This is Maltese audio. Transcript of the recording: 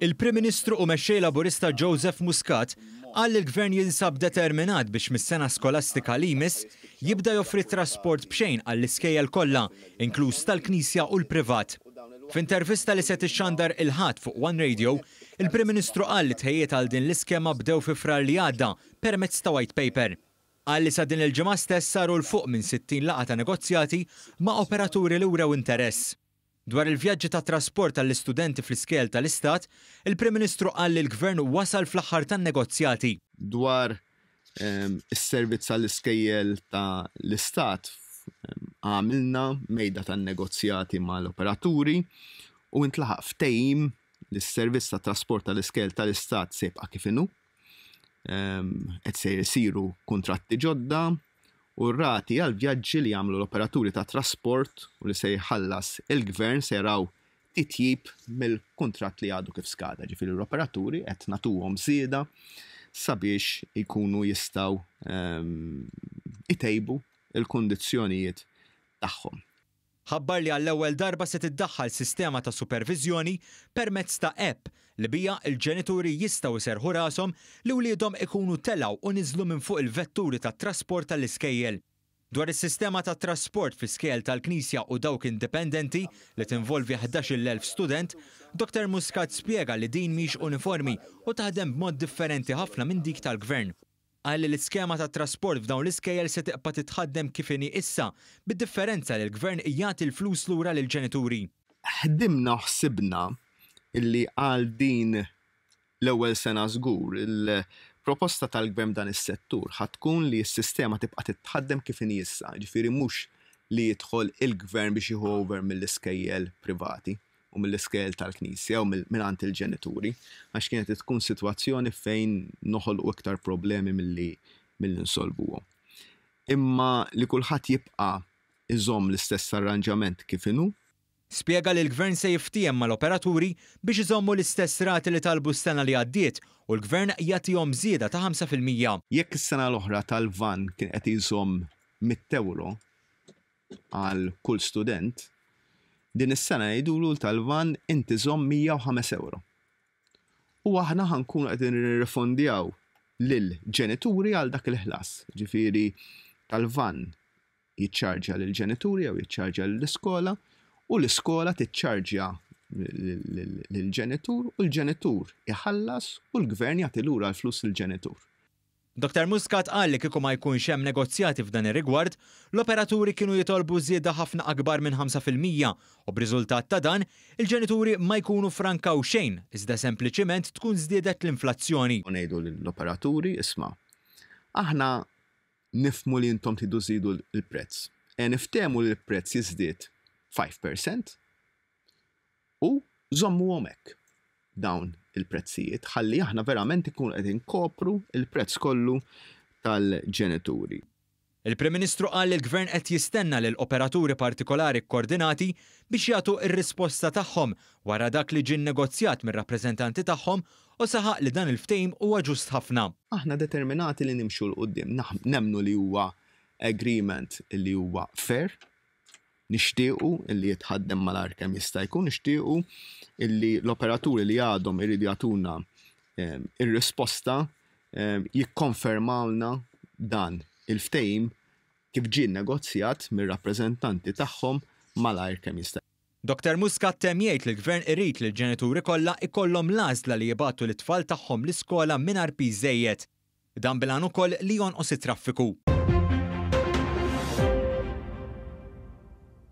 Il-Prim Ministru u Mexxej Laburista Joseph Muscat qal li l-Gvern jinsab determinat biex mis-sena skolastika li jmiss jibda joffri trasport b'xejn għall-iskejjel kollha, inkluż tal-Knisja u l-privat. F'intervista li se tixxandar il-Ħadd fuq One Radio, il-Prim Ministru qal li t-tħejjiet għal din l-iskema bdew fi Frar li għadda permezz ta' white paper. Qal li sa din il-ġimgħa stess saru 'l fuq minn 60 laqgħa ta' negozjati ma' operaturi li wrew interess. Dwar il-vjaġġi ta' trasport għall-istudenti fl-iskejjel tal-Istat, il-Prim Ministru qal li l-Gvern wasal fl-aħħar tan-negozjati. Dwar is-servizz għall-iskejjel ta' l-Istat, għamilna mejda tan-negozjati mal-operaturi u intlaħaq ftehim li s-servizz ta' trasport tal-iskejjel tal-Istat se jibqa' kif inhu. Qed se jsiru kuntratti ġodda u r-rati għall-vjaġġi li jagħmlu l-operaturi tat-trasport u li se jħallas il-Gvern se jaraw titjib mill-kuntratt li għadu kif skada. Ġifieri l-operaturi qed nagħtuhom żieda sabiex ikunu jistgħu jtejbu l-kundizzjonijiet tagħhom. Ħabbar li għall-ewwel darba se tiddaħħal sistema ta' superviżjoni permezz ta' app li biha l-ġenituri jistgħu jserrħu rashom li wliedhom ikunu telgħu u niżlu minn fuq il-vetturi tat-trasport tal-iskejjel. Dwar is-sistema tat-trasport fl-iskejjel tal-Knisja u dawk indipendenti li tinvolvi 11,000 student, Dottor Muscat spjega li din mhix uniformi u taħdem b'mod differenti ħafna minn dik tal-Gvern. Qal li l-iskema tat-trasport f'dawn l-iskejjel se tibqa' titħaddem kif inhi issa, bid-differenza li l-Gvern jagħti l-flus lura lill-ġenituri. Ħdimna u ħsibna illi għal din l-ewwel sena żgur, il-proposta tal-Gvern f'dan is-settur ħa tkun li s-sistema tibqa' titħaddem kif inhi issa, jiġifieri mhux li jidħol il-Gvern biex jieħu over mill-iskejjel privati. u mill-iskejjel tal-Knisja u mingħand il-ġenituri, għax kienet tkun sitwazzjoni fejn noħolqu iktar problemi milli milli nsolvuhom. Imma li kulħadd jibqa' iżomm l-istess arranġament kif inhu. Spjega li l-Gvern se jiftiehem mal-operaturi biex iżommu l-istess rati li talbu s-sena li għaddiet u l-Gvern jagħtihom żieda ta' 5%. Jekk is-sena l-oħra tal-vann kien qed iżomm mitt ewro għal kull student, din is-sena jgħidulu tal-vann inti żomm 105 ewro. U aħna ħa nkunu qegħdin nirrifondjaw lill-ġenituri għal dak il-ħlas. Ġifieri tal-vann jiċċarġja lill-ġenituri jew jiċċarġja lill-iskola u l-iskola tiċċarġja lill-ġenitur u l-ġenitur iħallas u l-gvern jagħti lura l-flus lill-ġenitur. Dottor Muscat qal li kieku ma jkunx hemm negozjati f'dan ir-rigward, l-operaturi kienu jitolbu żieda ħafna akbar minn 5% u b'riżultat ta' dan, il-ġenituri ma jkunu frankaw xejn iżda sempliċiment tkun żdiedet l-inflazzjoni. U ngħidu lill-operaturi, isma', aħna nifhmu li intom tridu żidu l-prezz. E niftehmu li l-prezz jiżdied 5% u żommuhom hekk dawn il-prezzijiet ħalli aħna verament ikunu qed inkopru il-prezz kollu tal-ġenituri. Il-Prim Ministru qal li l-Gvern qed jistenna lil operaturi partikolari kkoordinati biex jagħtu r-risposta tagħhom wara dak li ġie nnegozjat mir-rappreżentanti tagħhom u saħaq li dan il-ftehim huwa ġust ħafna. Aħna determinati li nimxu 'l quddiem, nemmnu li huwa agreement li huwa fair, nixtiequ li jitħaddem malajr kemm jista' jkun, nixtiequ illi l-operaturi li għadhom iridu jagħtuna ir-risposta jikkonfermawlna dan il-ftehim kif ġie nnegozjat mir-rappreżentanti tagħhom malajr kemm jista'. Dottor Muscat temm jgħid li l-Gvern irid li l-ġenituri kollha jkollhom l-għażla li jibagħtu lit-tfal tagħhom l-iskola mingħajr piż żejjed. Dan bil-għan ukoll li jonqos it-traffiku.